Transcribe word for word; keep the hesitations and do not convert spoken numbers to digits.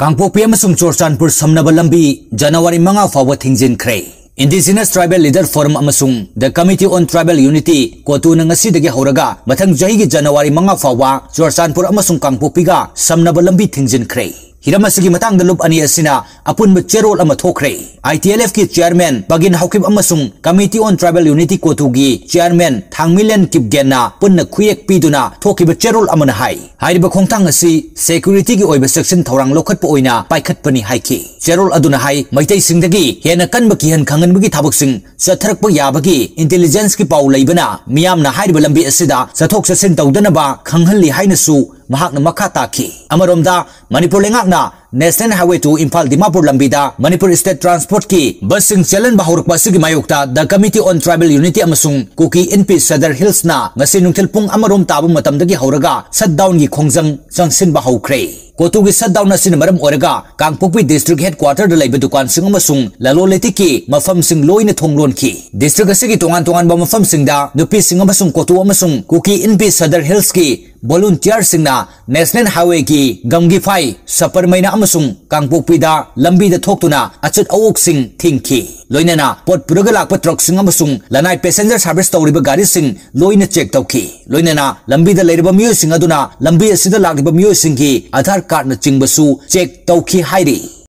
ꯀꯥꯡꯄꯣꯛꯄꯤ ꯑꯃꯁꯨꯡ ꯆꯨꯔꯆꯥꯟꯄꯨꯔ ꯁꯝꯅꯕ ꯂꯝꯕꯤ ꯖꯅꯋꯥꯔꯤ ꯃꯉꯥ ꯐꯥꯎꯕ ꯊꯤꯡꯖꯤꯟꯈ꯭ꯔꯦ꯫ Indigenous Tribal Leader Forum ꯑꯃꯁꯨꯡ The Committee on Tribal Unity, ꯀꯣꯇꯨꯅ ꯉꯁꯤꯗꯒꯤ ꯍꯧꯔꯒ ꯃꯊꯪ ꯆꯍꯤꯒꯤ ꯖꯅꯋꯥꯔꯤ ꯃꯉꯥ ꯐꯥꯎꯕ ꯆꯨꯔꯆꯥꯟꯄꯨꯔ ꯑꯃꯁꯨꯡ ꯀꯥꯡꯄꯣꯛꯄꯤꯒ ꯁꯝꯅꯕ ꯂꯝꯕꯤ ꯊꯤꯡꯖꯤꯟꯈ꯭ꯔꯦ꯫ ꯍꯤꯔꯝ ꯑꯁꯤꯒꯤ ꯃꯇꯥꯡꯗ ꯂꯨꯞ ꯑꯅꯤ ꯑꯁꯤꯅ ꯑꯄꯨꯟꯕ ꯆꯦꯔꯣꯜ ꯑꯃ ꯊꯣꯛꯈ꯭ꯔꯦ꯫ ITLFꯀꯤ chairman ꯄꯒꯤꯟ ꯍꯥꯎꯀꯤꯞ ꯑꯃꯁꯨꯡ Committee on Tribal Unity, ꯀꯣꯇꯨꯒꯤ chairman ꯊꯥꯡꯃꯤꯂꯦꯟ ꯀꯤꯞꯒꯦꯟꯅ ꯄꯨꯟꯅ ꯈꯨꯌꯦꯛ ꯄꯤꯗꯨꯅ ꯊꯣꯛꯈꯤꯕ ꯆꯦꯔꯣꯜ ꯑꯃꯅ ꯍꯥꯏ, ꯍꯥꯏꯔꯤꯕ ꯈꯣꯡꯊꯥꯡ ꯑꯁꯤ securityꯒꯤ ꯑꯣꯏꯕ ꯆꯦꯛꯁꯤꯟ ꯊꯧꯔꯥꯡ ꯂꯧꯈꯠꯄ ꯑꯣꯏꯅ ꯄꯥꯏꯈꯠꯄꯅꯤ ꯍꯥꯏꯈꯤ꯫ ꯆꯦꯔꯣꯜ ꯑꯗꯨꯅ ꯍꯥꯏ, ꯃꯩꯇꯩꯁꯤꯡꯗꯒꯤ ꯍꯦꯟꯅ ꯀꯟꯕ ꯀꯤꯍꯟ ꯈꯪꯍꯟꯕꯒꯤ ꯊꯕꯛꯁꯤꯡ ꯆꯠꯊꯔꯛꯄ ꯌꯥꯕꯒꯤ intelligenceꯀꯤ ꯄꯥꯎ ꯂꯩꯕꯅ ꯃꯤꯌꯥꯝꯅ ꯍꯥꯏꯔꯤꯕ ꯂꯝꯕꯤ ꯑꯁꯤꯗ ꯆꯠꯊꯣꯛ ꯆꯠꯁꯤꯟ ꯇꯧꯗꯅꯕ ꯈꯪꯍꯜꯂꯤ ꯍꯥꯏꯅꯁꯨ ꯃꯍꯥꯛꯅ ꯃꯈꯥ ꯇꯥꯈꯤ꯫ ꯑꯃꯔꯣꯝꯗ, ꯃꯅꯤꯄꯨꯔ ꯂꯩꯉꯥꯛꯅ National Highway two Imphal Dimapur ꯂꯝꯕꯤꯗ ꯃꯅꯤꯄꯨꯔ State Transportꯀꯤ busꯁꯤꯡ ꯆꯦꯜꯍꯟꯕ ꯍꯧꯔꯛꯄ ꯑꯁꯤꯒꯤ ꯃꯥꯌꯣꯛꯇ The Committee on Tribal Unity ꯑꯃꯁꯨꯡ ꯀꯨꯀꯤ ꯏꯟꯄꯤ ꯁꯗꯔ ꯍꯤꯜꯁꯅ ꯉꯁꯤ ꯅꯨꯡꯊꯤꯜ ꯄꯨꯡ ꯑꯃꯔꯣꯝ ꯇꯥꯕ ꯃꯇꯝꯗꯒꯤ ꯍꯧꯔꯒ shutdownꯒꯤ ꯈꯣꯡꯖꯪ ꯆꯪꯁꯤꯟꯕ ꯍꯧꯈ꯭ꯔꯦ꯫ ꯀꯣꯇꯨꯒꯤ shutdown ꯑꯁꯤꯅ ꯃꯔꯝ ꯑꯣꯏꯔꯒ ꯀꯥꯡꯄꯣꯛꯄꯤ district headquarterꯗ ꯂꯩꯕ ꯗꯨꯀꯥꯟꯁꯤꯡ ꯑꯃꯁꯨꯡ ꯂꯂꯣꯟ ꯏꯇꯤꯛꯀꯤ ꯃꯐꯝꯁꯤꯡ ꯂꯣꯏꯅ ꯊꯣꯡ ꯂꯣꯟꯈꯤ꯫ District ꯑꯁꯤꯒꯤ ꯇꯣꯉꯥꯟ ꯇꯣꯉꯥꯟꯕ ꯃꯐꯝꯁꯤꯡꯗ ꯅꯨꯄꯤꯁꯤꯡ ꯑꯃꯁꯨꯡ ꯀꯣꯇꯨ ꯑꯃꯁꯨꯡ ꯀꯨꯀꯤ ꯏꯟꯄꯤ ꯁꯗꯔ ꯍꯤꯜꯁꯀꯤ volunteerꯁꯤꯡꯅ National Highwayꯒꯤ ꯒꯝꯒꯤꯐꯥꯏ, ꯁꯄꯔꯃꯩꯅ ꯑꯃꯁꯨꯡ ꯀꯥꯡꯄꯣꯛꯄꯤꯗ ꯂꯝꯕꯤꯗ ꯊꯣꯛꯇꯨꯅ ꯑꯆꯠ ꯑꯋꯣꯛꯁꯤꯡ ꯊꯤꯡꯈꯤ꯫ ꯂꯣꯏꯅꯅ ꯄꯣꯠ ꯄꯨꯔꯒ ꯂꯥꯛꯄ truckꯁꯤꯡ ꯑꯃꯁꯨꯡ ꯂꯅꯥꯏ passenger service ꯇꯧꯔꯤꯕ ꯒꯥꯔꯤꯁꯤꯡ ꯂꯣꯏꯅ check ꯇꯧꯈꯤ꯫ ꯂꯣꯏꯅꯅ ꯂꯝꯕꯤꯗ ꯂꯩꯔꯤꯕ ꯃꯤꯑꯣꯏꯁꯤꯡ ꯑꯗꯨꯅ ꯂꯝꯕꯤ ꯑꯁꯤꯗ ꯂꯥꯛꯂꯤꯕ ꯃꯤꯑꯣꯏꯁꯤꯡꯒꯤ Aadhaar cardꯅꯆꯤꯡꯕꯁꯨ check ꯇꯧꯈꯤ ꯍꯥꯏꯔꯤ꯫